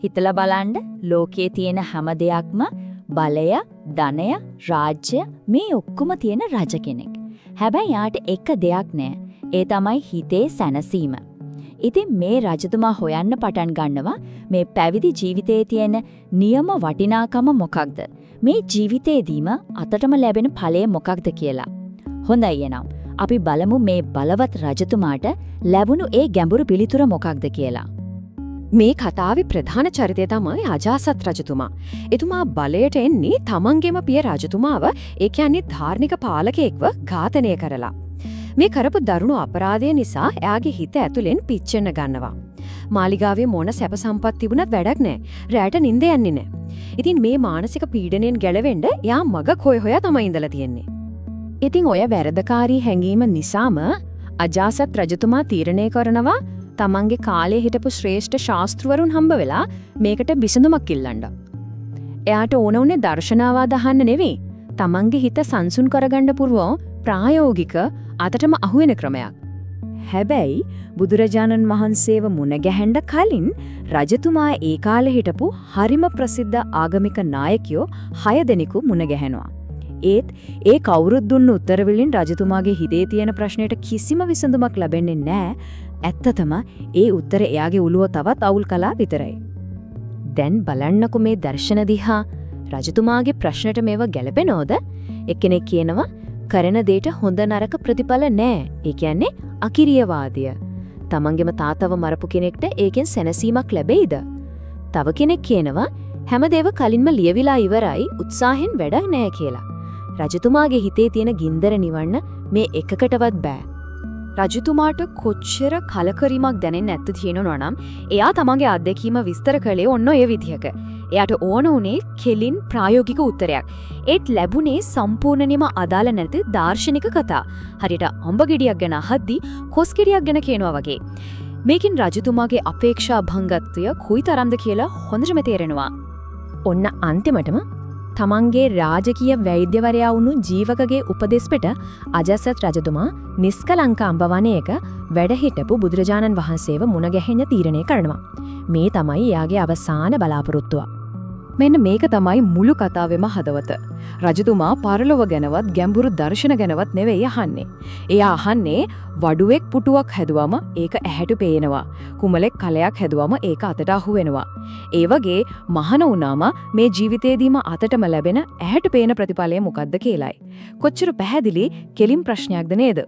හිතලා බලන්න, ලෝකයේ තියෙන හැම දෙයක්ම, බලය, ධනය, රාජ්‍ය, මේ ඔක්කොම තියෙන රජ කෙනෙක්. හැබැයි යාට එක දෙයක් නෑ. ඒ තමයි හිතේ සැනසීම. ඉතින් මේ රජතුමා හොයන්න පටන් ගන්නවා මේ පැවිදි ජීවිතයේ තියෙන නියම වටිනාකම මොකක්ද? මේ ජීවිතේදීම අතටම ලැබෙන ඵලය මොකක්ද කියලා. හොඳයි, එහෙනම් අපි බලමු මේ බලවත් රජතුමාට ලැබුණු ඒ ගැඹුරු පිළිතුර මොකක්ද කියලා. මේ කතාවේ ප්‍රධාන චරිතය තමයි අජාසත් රජතුමා. එතුමා බලයට එන්නේ තමන්ගේම පිය රජතුමාව, ඒ කියන්නේ ධාර්මික පාලකයෙක්ව ඝාතනය කරලා. මේ කරපු දරුණු අපරාධය නිසා එයාගේ හිත ඇතුලෙන් පිච්චෙන්න ගන්නවා. මාලිගාවේ මොන සැප සම්පත් තිබුණත් වැඩක් නෑ. රැට නිින්ද යන්නේ නෑ. ඉතින් මේ මානසික පීඩනයෙන් ගැලවෙන්න එයා මග හොය හොයා තමයි ඉඳලා තියෙන්නේ. ඉතින් ඔය වැරදකාරී හැඟීම නිසාම අජාසත් රජතුමා තීරණය කරනවා තමන්ගේ කාලේ හිටපු ශ්‍රේෂ්ඨ ශාස්තෘවරුන් හම්බ වෙලා මේකට විසඳුමක් ඉල්ලන්න. එයාට ඕන වුණේ දර්ශනාවාද අහන්න නෙවෙයි, තමන්ගේ හිත සංසුන් කරගන්න පුළුවන් ප්‍රායෝගික, අතටම අහුවෙන ක්‍රමයක්. හැබැයි බුදුරජාණන් වහන්සේව මුණ ගැහෙන්න කලින් රජතුමා ඒ කාලේ හිටපු හරිම ප්‍රසිද්ධ ආගමික නායකයෝ හය දෙනෙකු මුණ ගැහෙනවා. ඒත් ඒ කවුරුත් දුන්න උත්තර වලින් රජතුමාගේ හිතේ තියෙන ප්‍රශ්නෙට කිසිම විසඳුමක් ලැබෙන්නේ නැහැ. ඇත්තටම ඒ උත්තර එයාගේ ඔළුව තවත් අවුල් කළා විතරයි. දැන් බලන්නකො මේ දර්ශන දිහා. රජතුමාගේ ප්‍රශ්නෙට මේවා ගැලපෙනවද? එක්කෙනෙක් කියනවා කරන දෙයට හොඳ නරක ප්‍රතිඵල නෑ. ඒ කියන්නේ අකිරියවාදය. තමන්ගේම තාත්තව මරපු කෙනෙක්ට ඒකෙන් සැනසීමක් ලැබෙයිද? තව කෙනෙක් කියනවා හැමදේම කලින්ම ලියවිලා ඉවරයි, උත්සාහෙන් වැඩක් නෑ කියලා. රජතුමාගේ හිතේ තියෙන ගින්දර නිවන්න මේ එකකටවත් බෑ. රජතුමාට කොච්චර කලකිරීමක් දැනෙන්නේ නැත්ද කියනවා නම්, එයා තමන්ගේ අත්දැකීම විස්තර කළේ ඔන්න ඔය විදිහක. එයාට ඕන වුණේ කෙලින් ප්‍රායෝගික උත්තරයක්. ඒත් ලැබුණේ සම්පූර්ණයෙන්ම අදාළ නැති දාර්ශනික කතා. හරියට අඹ ගෙඩියක් ගැන අහද්දි කොස් ගෙඩියක් ගැන කියනවා වගේ. මේකෙන් රජතුමාගේ අපේක්ෂා භංගත්වය කොයිතරම්ද කියලා හොඳටම තේරෙනවා. ඔන්න අන්තිමටම තමන්ගේ රාජකීය වෛද්‍යවරයා වුණු ජීවකගේ උපදෙස් පිට අජාසත් රජතුමා නිස්කලංක අඹ වනයක වැඩ හිටපු බුදුරජාණන් වහන්සේව මුණ ගැහෙන්න තීරණය කරනවා. මේ තමයි එයාගේ අවසාන බලාපොරොත්තුව. මෙන්න මේක තමයි මුළු කතාවෙම හදවත. රජතුමා පරලොව ගැනවත් ගැඹුරු දර්ශන ගැනවත් නෙවෙයි අහන්නේ. එයා අහන්නේ වඩුවෙක් පුටුවක් හැදුවම ඒක ඇහැට පේනවා. කුමලෙක් කලයක් හැදුවම ඒක අතට අහු වෙනවා. ඒ වගේ මහණ වුණාම මේ ජීවිතේදීම අතටම ලැබෙන, ඇහැට පේන ප්‍රතිඵලය මොකද්ද කියලායි. කොච්චර පැහැදිලි කෙලින් ප්‍රශ්නයක්ද නේද?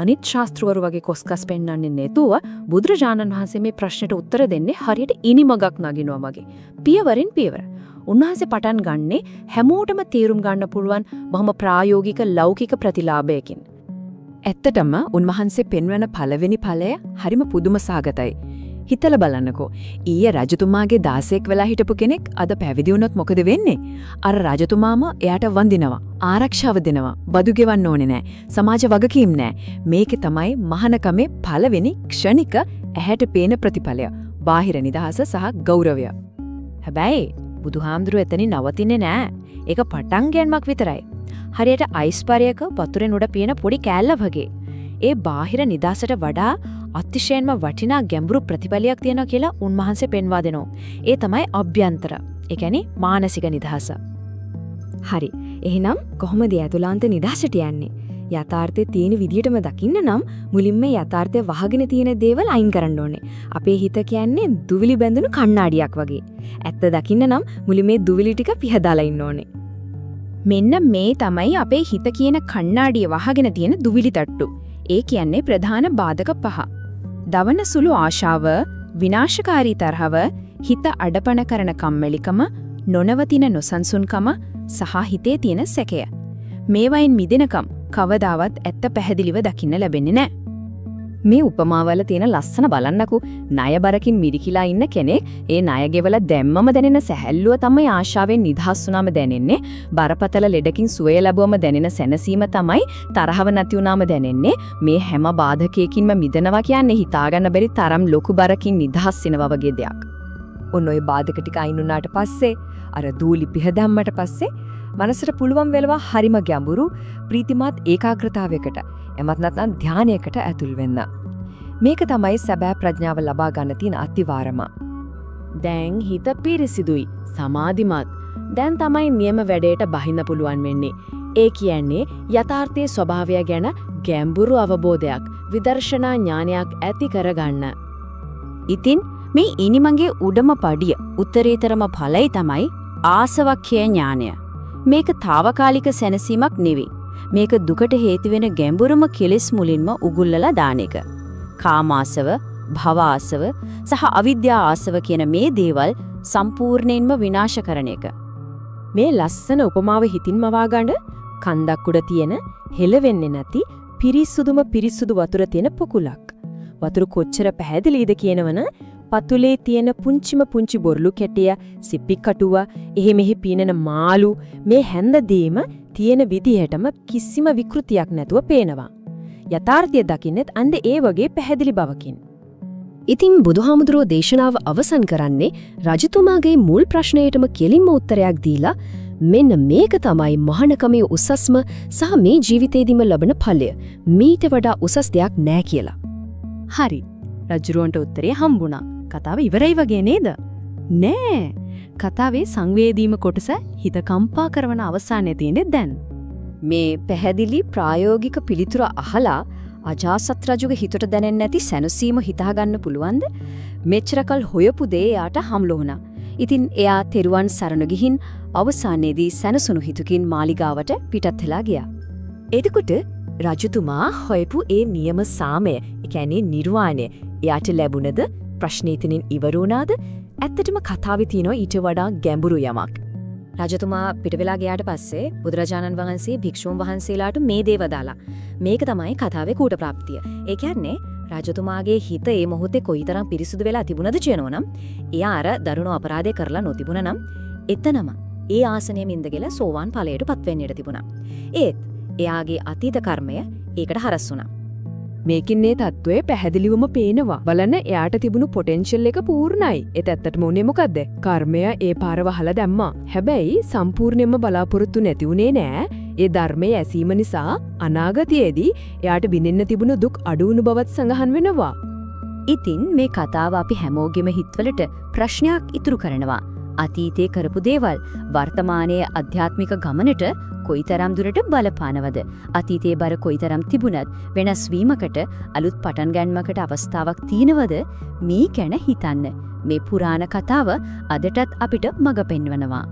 අනිත් ශාස්තෘවරු වගේ කොස්කස් පෙන්වන්නේ නැතුව බුදුරජාණන් වහන්සේ මේ ප්‍රශ්නෙට උත්තර දෙන්නේ හරියට ඉනිමගක් නගිනවා වගේ. පියවරෙන් පියවර. උන්වහන්සේ පටන් ගන්නෙ හැමෝටම තේරුම් ගන්න පුළුවන් බොහොම ප්‍රායෝගික ලෞකික ප්‍රතිලාභයකින්. ඇත්තටම උන්වහන්සේ පෙන්වන පළවෙනි ඵලය හරිම පුදුම සහගතයි. හිතලා බලන්නකෝ. ඊයේ රජතුමාගේ දාසයෙක් වෙලා හිටපු කෙනෙක් අද පැවිදි වුණොත් මොකද වෙන්නේ? අර රජතුමාම එයාට වඳිනවා, ආරක්ෂාව දෙනවා, බදු ගෙවන්න ඕනේ නෑ, සමාජ වගකීම් නෑ. මේකේ තමයි මහානකමේ පළවෙනි ක්ෂණික ඇහැට පේන ප්‍රතිඵලය. බාහිර නිදහස සහ ගෞරවය. හැබැයි බුදුහාමුදුරුවෝ එතනින් නවතින්නේ නෑ. ඒක පටන් ගැනීමක් විතරයි. හරියට අයිස් පරයක වතුරෙන් උඩ පියන පොඩි කෑල්ල වගේ. ඒ බාහිර නිදහසට වඩා අතිශයින්ම වටිනා ගැඹුරු ප්‍රතිඵලයක් තියෙනවා කියලා උන්වහන්සේ පෙන්වා දෙනවා. ඒ තමයි අභ්‍යන්තර. ඒ කියන්නේ මානසික නිදහස. හරි. එහෙනම් කොහොමද ඇතුළාන්ත නිදහසට යන්නේ? යථාර්ථය තියෙන විදියටම දකින්න නම් මුලින්ම යථාර්ථය වහගෙන තියෙන දේවල් අයින් කරන්න ඕනේ. අපේ හිත කියන්නේ දුවිලි බැඳුණු කණ්ණාඩියක් වගේ. ඇත්ත දකින්න නම් මුලින්ම මේ දුවිලි ටික පිහදාලා ඉන්න ඕනේ. මෙන්න මේ තමයි අපේ හිත කියන කණ්ණාඩිය වහගෙන තියෙන දුවිලි තට්ටු. ඒ කියන්නේ ප්‍රධාන බාධක පහ. දවන සුළු ආශාව, විනාශකාරී තරහව, හිත අඩපණ කරන කම්මැලිකම, නොනවතින නොසන්සුන්කම සහ හිතේ තියෙන සැකය. මේවයින් මිදෙනකම් කවදාවත් ඇත්ත පැහැදිලිව දකින්න ලැබෙන්නේ නැහැ. මේ උපමාවල තියෙන ලස්සන බලන්නකෝ. ණය බරකින් මිරිකිලා ඉන්න කෙනෙක් ඒ ණය ගෙවලා දැම්මම දැනෙන සැහැල්ලුව තමයි ආශාවෙන් නිදහස් වුණාම දැනෙන්නේ. බරපතල ලෙඩකින් සුවය ලැබුවම දැනෙන සැනසීම තමයි තරහව නැති වුණාම දැනෙන්නේ. මේ හැම බාධකයකින්ම මිදෙනවා කියන්නේ හිතාගන්න බැරි තරම් ලොකු බරකින් නිදහස් වෙනවා වගේ දෙයක්. ඔන්න ඔය බාධක ටික අයින් වුණාට පස්සේ, අර දූලි පිහ දැම්මට පස්සේ, මනසට පුළුවන් වෙනවා හරිම ගැඹුරු ප්‍රීතිමත් ඒකාග්‍රතාවයකට, එමත් නැත්නම් ධානයකට ඇතුල් වෙන්න. මේක තමයි සැබෑ ප්‍රඥාව ලබා ගන්න තියෙන අතිවාරම. දැන් හිත පිරිසිදුයි, සමාධිමත්. දැන් තමයි නියම වැඩේට බහින්න පුළුවන් වෙන්නේ. ඒ කියන්නේ යථාර්ථයේ ස්වභාවය ගැන ගැඹුරු අවබෝධයක්, විදර්ශනා ඥානයක් ඇති කරගන්න. ඉතින් මේ ඉනිමගේ උඩම පඩිය උත්තරීතරම ඵලය තමයි ආසවක්ඛ්‍ය ඥානය. මේක තාවකාලික සැනසීමක් නෙවෙයි. මේක දුකට හේතු වෙන ගැඹුරුම කෙලෙස් මුලින්ම උගුල්ලලා දාන එක. කාමාසව, භවආසව සහ අවිද්‍යා ආසව කියන මේ දේවල් සම්පූර්ණයෙන්ම විනාශ කරන එක. මේ ලස්සන උපමාව හිතින් මවා ගන්න කන්දක් උඩ තියෙන හෙලවෙන්නේ නැති පිරිසුදුම පිරිසුදු වතුර තියෙන පොකුලක්. වතුර කොච්චර පැහැදිලිද කියනවන පතුලේ තියෙන පුංචිම පුංචි බොරළු කැටිය, සිප්පි කටුව, එහෙ මෙහෙ පීනන මාළු මේ හැන්ද දේම තියෙන විදිහටම කිසිම විකෘතියක් නැතුව පේනවා. යථාර්ථය දකින්නෙත් අන්න ඒ වගේ පැහැදිලි බවකින්. ඉතින් බුදුහාමුදුරුවෝ දේශනාව අවසන් කරන්නේ රජතුමාගේ මුල් ප්‍රශ්නයටම කෙලින්ම උත්තරයක් දීලා මෙන්න මේක තමයි මහානකමේ උසස්ම සහ මේ ජීවිතේදීම ලබන ඵලය. මීට වඩා උසස් දෙයක් නෑ කියලා. හරි. රජුරවන්ට උත්තරේ හම්බුණා. කතාව ඉවරයි වගේ නේද? නෑ. කතාවේ සංවේදීම කොටස හිත කම්පා කරන අවසානයේ තියෙන්නේ දැන්. මේ පැහැදිලි ප්‍රායෝගික පිළිතුර අහලා අජාසත් රජුගේ හිතට දැනෙන්නේ නැති සැනසීම හිතා ගන්න පුළුවන්ද? මෙච්චරකල් හොයපු දේ එයාට හම්බ වුණා. ඉතින් එයා තෙරුවන් සරණ ගිහින් අවසානයේදී සැනසුණු හිතකින් මාලිගාවට පිටත් වෙලා ගියා. එතකොට රජතුමා හොයපු ඒ නියම සාමය, ඒ කියන්නේ නිර්වාණය, එයාට ලැබුණද? ප්‍රශ්නේ එතනින් ඉවර වුණාද? ඇත්තටම කතාවේ තියෙනවා ඊට වඩා ගැඹුරු යමක්. රජතුමා පිට වෙලා ගියාට පස්සේ බුදුරජාණන් වහන්සේ භික්ෂූන් වහන්සේලාට මේ දේ වදාලා. මේක තමයි කතාවේ කූට ප්‍රාප්තිය. ඒ කියන්නේ රජතුමාගේ හිත ඒ මොහොතේ කොයිතරම් පිරිසුදු වෙලා තිබුණද කියනවනම්, එයා අර දරුණු අපරාධය කරලා නොතිබුණා නම් එතනම ඒ ආසනයේම ඉඳගෙන සෝවාන් ඵලයට පත් වෙන්නට තිබුණා. ඒත් එයාගේ අතීත කර්මය ඒකට හරස් වුණා. මේකින් මේ තත්ත්වය පැහැදිලිවම පේනවා. බලන්න එයාට තිබුණු පොටෙන්ෂල් එක පූර්ණයි. ඒත් ඇත්තටම උනේ මොකද්ද? කර්මය ඒ පාර වහලා දැම්මා. හැබැයි සම්පූර්ණයෙන්ම බලාපොරොත්තු නැති වුණේ නෑ. ඒ ධර්මයේ ඇසීම නිසා අනාගතයේදී එයාට විඳින්න තිබුණු දුක් අඩු වුණු බවත් සඳහන් වෙනවා. ඉතින් මේ කතාව අපි හැමෝගෙම හිතවලට ප්‍රශ්නයක් ඉතුරු කරනවා. අතීතයේ කරපු දේවල් වර්තමානයේ අධ්‍යාත්මික ගමනට කොයිතරම් දුරට බලපානවද? අතීතයේ බර කොයිතරම් තිබුණත් වෙනස් වීමකට අලුත් පටන් ගැනීමකට අවස්ථාවක් තියෙනවද? මේ ගැන හිතන්න. මේ පුරාණ කතාව අදටත් අපිට මඟ පෙන්වනවා.